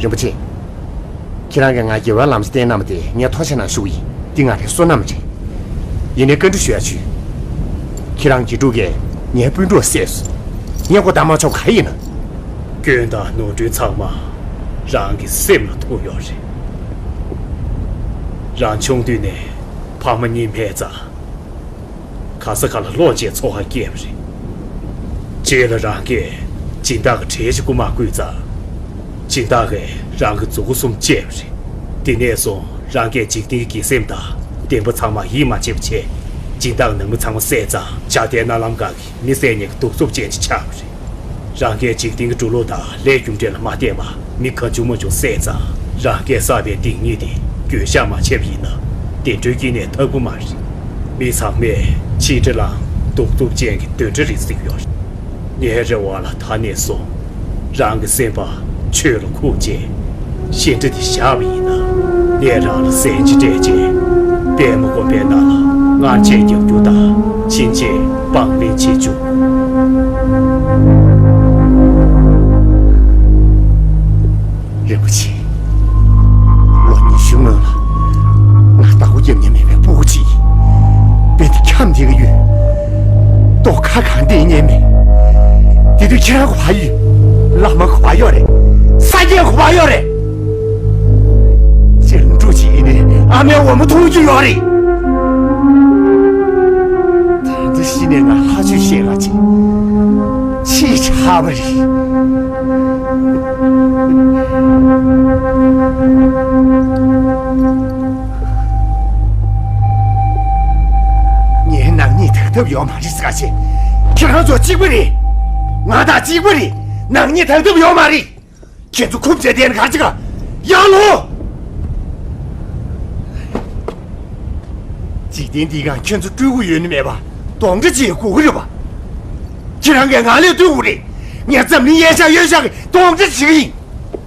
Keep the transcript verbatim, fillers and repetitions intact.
རིན་པོ་ཆེ། ཁྱེད་རང་གིས་ང་རྒྱལ་བའི་ལམ་སྲོལ་བསྟན་གནང་བ་དེ་ངས་ཐུགས་རྗེ་གནང་ཞུ་གི་ཡིན། འདི་ང་རའི་བསོད་ནམས་རེད། ཡིན་ནའི་བཀའ་འདྲི་ཞུ་ཡ་བྱོས། ཁྱེད་རང་དགེ་ཕྲུག་གིས་ངའི་སྤུན་གྲོགས་བསད་སོང་། ངས་ཁོ་བདམས་མ་ཆོག་ག་ཡིན་ན། སྐྱོན་དང་ནོར་འཁྲུལ་ཚང་མ་རང་གི་སེམས་ལ་ཐུག་ཡོད་རེད། རང་ཆུང་དུས་ནས་ཕ་མ་གཉིས་མེད་ཙང་། ག་ས་ག་ལ་ལོག་བྱས་འཚོ་བ་སྐྱེལ་བ་རེད། རྗེས་ལ་རང་གིས་སྦྱིན་བདག་གི་གྲས་ཤིག་རྐུ་མ་བརྐུས་ཙང་། སྦྱིན་བདག་གིས་རང་གི་མཛུ་གུ་གསུམ་བཅད་པ་རེད། དེ་ནས་བཟུང་རང་གིས་འཇིག་རྟེན་གྱི་སེམས་དང་བདེན་པ་ཚང་མ་ཡིད་མ་ཆེས་པ་བྱས། སྦྱིན་བདག་ནང་མི་ཚང་མ་བསད་ཙང་། ཇ་དའི་མནའ་ལམ་སྒང་གི་མི་བསད་མཁན་གྱི་གདུག་རྩུབ་ཅན་ཞིག་ཆགས་པ་རེད། རང་གིས་འཇིག་རྟེན་གྱི་འགྲོ་ལུགས་དང་ལས་རྒྱུ་འབྲས་ལ་མ་བལྟས་པར་མི་གང་བྱུང་མང་བྱུང་བསད་ཙང་། རང་གིས་བསགས་པའི་སྡིག་ཉེས་དེ་འགྱོད་བཤགས་མ་བྱས་པ་ཡིན་ན། བདེ་འགྲོའི་དཀྱིལ་ནས་ཐར་གྱི་མ་རེད། མི་ཚང་མས་ཕྱི་དགྲ་ལའང་གདུག་རྩུབ་ཅན་གྱི་གདོན་འདྲེ་རེད་ཟེར་གྱི་ཡོད་རེད། ངའི་རེ་བ་ལ་ད་ནས་བཟུང་རང་གི་སེམས་པ་ཆོས་ལ་ཁུག་བྱས། གཞན་དགྲ་དེ་བཞག་པ་ཡིན་ན། ངས་རང་ལ་གཟན་ཆས་སྤྲད་རྗེས། པདྨ་དགོན་པའི་ནང་ལ་སྔར་ཆད་རྒྱག་རྒྱུ་དང་ཕྱིན་ཆད་བང་ལེན་བྱེད་བཅུག་རིན་པོ་ཆེ། ལོ་ཉི་ཤུ་སྔོན་ལ་ང་བདག་པོ་རྒྱབ་མྱོང་མེད་པའི་སྤུ་གུ་གཅིག་ཡིན། དཔེ་འདི་འཁྱམས་བསྡད་ཀྱི་ཡོད། ལྟོ་ཁ་གང་བསྟེན་མྱོང་མེད། དེ་དུས་ཁྱེད་རང་ག་པར་ཡོད། བླ་མ་ག་པར་ཡོད་རེད། སངས་རྒྱས་ག་པར་ཡོད་རེད། སྤྱིར་འབྲུ་གཅིག་ཡིན་ནའི་ཨ་མའི་འོ་མ་འཐུང་རྒྱུ་ཡོད་རེད། ད་ལྟ་ཤི་ནས་ང་ལྷ་ཆོས་བཤད་ག་ཅིག་ཕྱིས་ཆགས་པ་རེད། ངའི་ནག་ཉེས་དག་ཐབས་ཡོད་མ་རེད་ཟེར་ག་བྱས། ཁྱེད་རང་ཚོ་གཅིག་པ་རེད། ང་དང་གཅིག་པ་རེད། ནག་ཉེས་དག་ཐབས་ཡོད་མ་རེད། ཁྱེད་ཚོ་ཁུར་བྱས་བསྡད་ན་ག་རེ་བྱེད་ག། ཡར་ལོངས། འཇིག་རྟེན་འདིའི་སྒང་ཁྱེད་ཚོ་སྤྲུལ་སྐུ་ཡོད་ནི་མེད་པ་གདོན་འདྲེ་ཅིག་དགོས་ཀྱི་རེད་པ། ཁྱེད་རང་གིས་ང་ལས་སྤྲུལ་སྐུ་རེད། ངས་འཛམ་གླིང་གཡས་བཞག་གཡོན་བཞག་གི་གདོན་འདྲེ་བྱེད་ཀྱི་ཡིན།